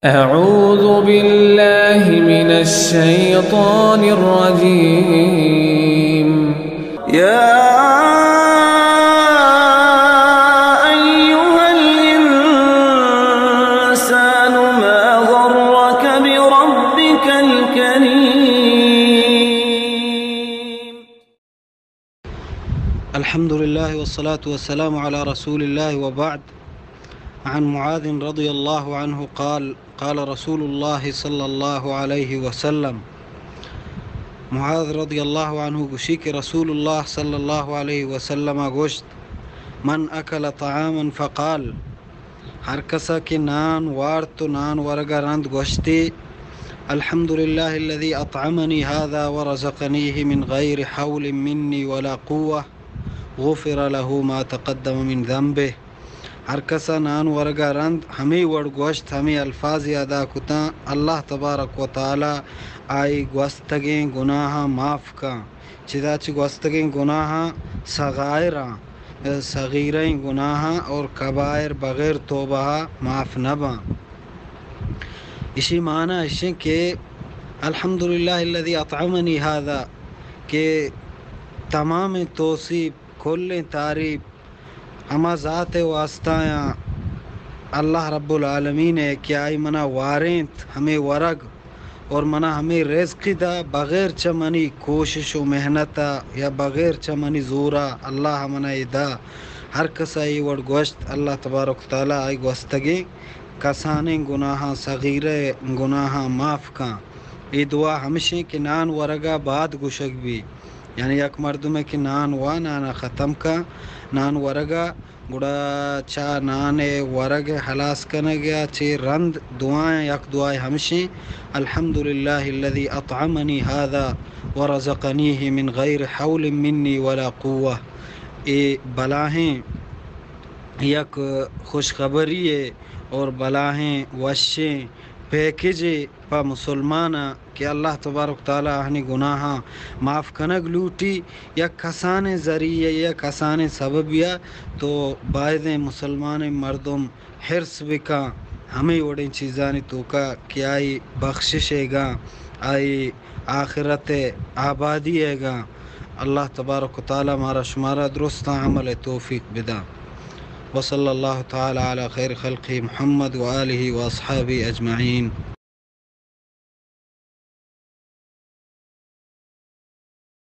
أعوذ بالله من الشيطان الرجيم. يا أيها الإنسان ما غرك بربك الكريم. الحمد لله والصلاة والسلام على رسول الله وبعد. عن معاذ رضي الله عنه قال، قال رسول الله صلى الله عليه وسلم. معاذ رضي الله عنه گوشی کہ رسول اللہ صلی اللہ علیہ وسلم گوشت، من أكل طعاما فقال، ہر کسا کہ نان وارت و نان ورگا رند گوشتی، الحمد لله الذي أطعمني هذا ورزقنيه من غير حول مني ولا قوة، غفر له ما تقدم من ذنبه. ہر کسا نان ورگا رند ہمے وڑ گوشت، ہمے الفاظ ادا کتاں، اللہ تبارک و تعالی آئی گوستگیں گناہاں معاف کن، چدا چہ گوستگیں گناہاں صغائراں، صغیریں گناہاں اور کبائر بغیر توبہ معاف نہ باں۔ اشی معنی اشیں کہ الحمد لله الذي أطعمني هذا، کہ تمام توصیف، کلیں تعریف ہما ذات ءِ واسطہ آں، اللہ رب العالمین ءِ کہ آئی منا وارینت ہمے ورگ اور منا ہمے رزق دا، بغیر چہ منی کوشش و محنت ءَ یا بغیر چہ منی زور ءَ اللہ منا اے دا۔ ہر کس ءَ اے وڑ گوشت، اللہ تبارک و تعالی آئی گوستگیں کسانیں گناہاں، صغیرہ گناہاں معاف کن۔ اے دعا ہمشیں کہ نان ورگ ءَ بعد گوشگ بی۔ یعنی یک مردمے کہ نان وا، نان ءَ ختم کا، نان ورگ ءَ، گڑا چہ نان ءِ ورگ ءِ ہلاس کنگ ءَ چہ رند دعایاں یک دعائے ہمشیں، الحمد لله الذي أطعمني هذا ورزقنيه من غير حول مني ولا قوة۔ اے بلاہیں یک خوشخبری ءِ اور بلاہیں وشیں پیکجے پہ مسلمان ءَ کہ اللہ تبارک تعالی آہانی گناہاں معاف کنگ لوٹی، یک کسانیں ذریعہ یا کسانیں سببے ءَ، تو بایدیں مسلمانیں مردم حرص بکن ہمے وڑیں چیزانی توکا کہ آئی بخشش ئیگاں، آئی آخرت ءِ آبادی ئیگاں۔ اللہ تبارک و تعالی مارا شمارا درستاں عمل ءِ توفیق بدا۔ وصلى الله تعالى على خير خلقه محمد وآله وأصحابه أجمعين.